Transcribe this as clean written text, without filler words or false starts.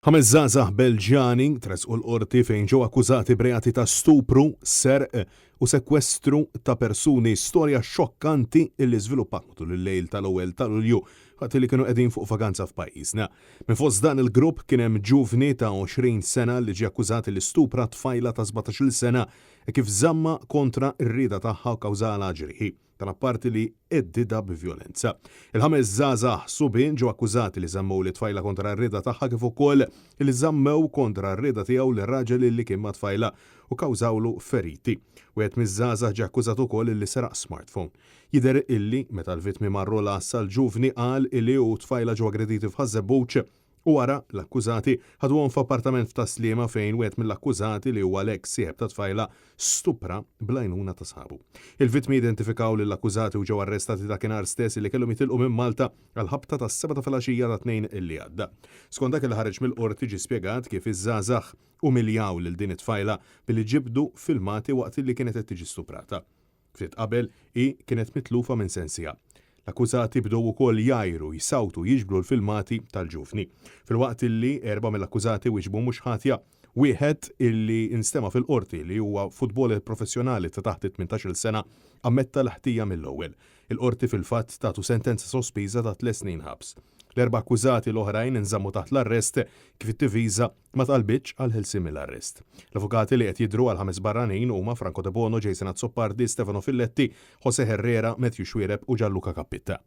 Ħames żgħażagħ Belġjani tressqu l-Qorti fejn ġew akkużati b'reati ta' stupru, serq u sekwestru ta' persuni, storja xokkanti li żviluppat matul il-lejl tal-ewwel ta' Lulju waqt li kienu qegħdin fuq vaganza f'pajjiżna. Minn fost dan il-grupp kien hemm ġuvni ta' 20 sena li ġie akkużat li stupra tfajla ta' 17-il sena hekk kif żammha kontra r-rieda tagħha u kkawżalha ġrieħi. Dan apparti li heddidha bi vjolenza. Il-ħames żgħażagħ subien ġew akkużati li żammew lit-tfajla kontra r-rieda tagħha kif ukoll li żammew kontra r-rieda tiegħu lir-raġel li kien mat-tfajla u kkawżawlu feriti. Wieħed miż-żgħażagħ ġie akkużat ukoll li seraq smartphone. Jidher illi meta l-vittmi marru l-għassa l-ġuvni qal illi hu u t-tfajla ġew aggrediti f'Ħaż-Żebbuġ U wara, l-akkużati ħaduhom f'appartament f'Tas-Sliema fejn wieħed mill-akkużati li huwa l-eks sieħeb tat-tfajla stupra bl-għajnuna ta' sħabu. Il-vittmi identifikaw lill-akkużati u ġew arrestati dakinhar stess li kellhom jitilqu minn Malta għall-ħabta tas-sebgħa ta' filgħaxija tat-Tnejn li għadda. Skont dak li ħareġ mill-Qorti ġie spjegat kif iż-żgħażagħ umiljaw lil din it-tfajla billi ġibdu filmati waqt li kienet qed tiġi stuprata. Ftit qabel, hi kienet mitlufa minn sensiha. L-akkużati bdew ukoll jgħajru, jsawtu u jiġbdu l-filmati tal-ġuvni. Filwaqt illi erbgħa mill-akkużati wieġbu mhux ħatja, wieħed illi nstema' fil-Qorti li huwa futboler professjonali ta' taħt it-tmintax-il sena ammetta l-ħtija mill-ewwel. Il-Qorti fil-fatt tatu sentenza sospiża ta' tliet snin ħabs. L-erba' akkużati l-oħrajn inżammu taħt l-arrest kif it-difiża ma talbitx għall-ħelsien mill-arrest. L-avukati li qed jidhru għall-ħames barranin huma Franco Debono, Jason Azzopardi, Stefano Filletti, Jose Herrera, Matthew Xuereb u Gianluca Cappitta.